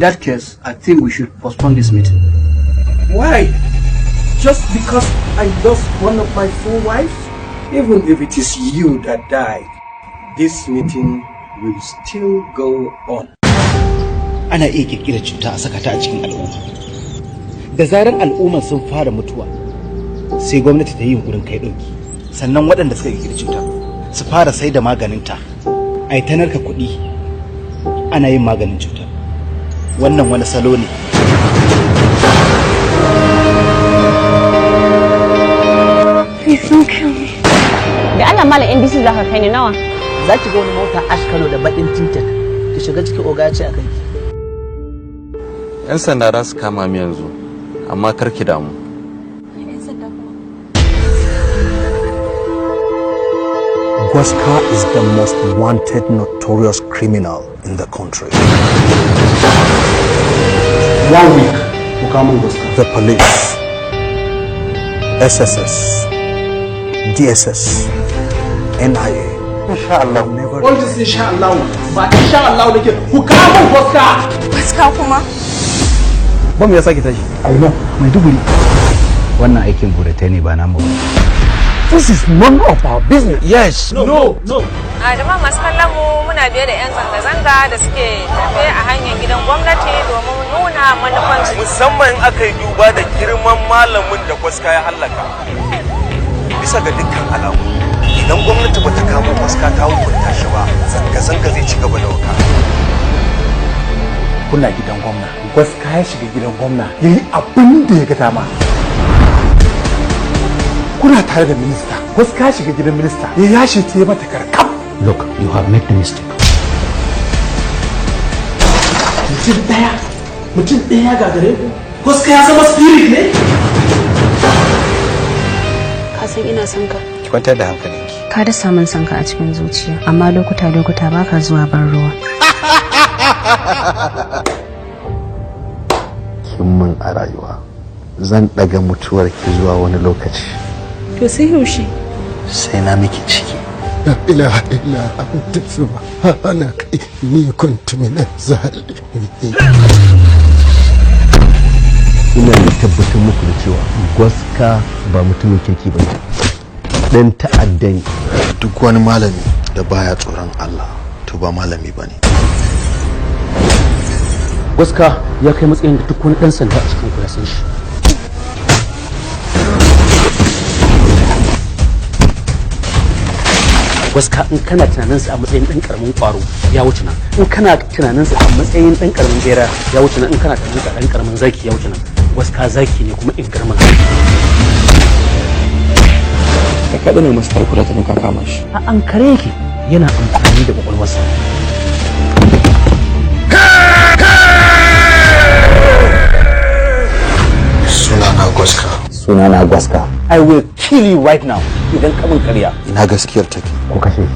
that case, I think we should postpone this meeting. Why? Just because I lost one of my 4 wives? Even if it is you that died, this meeting will still go on. Ana iya kirkirar cuta a saka ta a cikin al'umma. Da zarar al'umman sun fara mutuwa, sai gwamnati ta yi yunkurin kai ɗauki. Sannan waɗanda suka kirkiri cuta su fara sai da maganinta. Ai ta narka kuɗi ana yin maganin cuta. Wannan wani salo ne. Please don't kill me. Da Allah malam NDC za ka kai ni nawa? Za ki ga wani mota ash kalo da bakin tinted. Ki shiga cikin oga ce a kai ki. 'Yan sanda za su kama mu yanzu, amma kar ki damu. 'Yan sanda kuma. Gwaska is the most wanted notorious criminal in the country. 1 week, ku kamo Gwaska. The police, SSS, DSS, NIA. Insha Allah. Never. All this insha Allah. Ba insha Allah nake ku kamo Gwaska. Gwaska kuma? Bom ya sake tashi. I know, Maiduguri. Wannan aikin buratai ne ba namu ba. This is none of our business. Yes. No, no, no. A jama'a masu kallon mu muna biye da 'yan zanga-zanga da suke tafe a hanyar gidan gwamnati domin nuna manufansu. Musamman in aka yi duba da girman malamin da Gwaska ya hallaka. Bisa ga dukkan alamu, idan gwamnati bata kamo Gwaska ta hukunta shi ba, zanga-zanga zai ci gaba da waka. Kuna gidan gwamna. Gwaska ya shiga gidan gwamna ya yi abin da ya ga dama. Kuna tare da minista. Gwaska ya shiga gidan minista ya yashe ta mata karkam. Look, you have made a mistake. Mutum ɗaya, mutum ɗaya gagare ku. Gwaska ya zama spirit ne? Ka san ina son ka. Ki kwantar da hankalinki. Ka dasa min son ka a cikin zuciya, amma lokuta-lokuta baka zuwa ban ruwa. Kin mun a rayuwa. Zan ɗaga mutuwar ki zuwa wani lokaci. To sai yaushe? Sai na miki ciki. La ilaha illa anta subhanaka inni kuntu minaz zalimin. Ina mai tabbatar muku da cewa Gwaska ba mutumin kirki ba ne. Dan ta'adda ne. Duk wani malami da baya tsoron Allah to ba malami bane. Gwaska ya kai matsayin da duk wani ɗan sanda a cikin ku ya san shi. Gwaska in kana tunaninsa a matsayin ɗan ƙaramin ƙwaro ya wuce nan, in kana tunaninsa a matsayin ɗan ƙaramin bera ya wuce nan, in kana tunaninsa a ɗan ƙaramin zaki ya wuce nan. Gwaska zaki ne kuma in garman zaki. Ka kaɗa ne masa tarko da ta ka kama shi. A ankare yake yana amfani da ƙwaƙwalwarsa. Sunana Gwaska. Sunana Gwaska. I will kill you right now idan ka min ƙarya. Ina gaskiyar take. Ko kashe.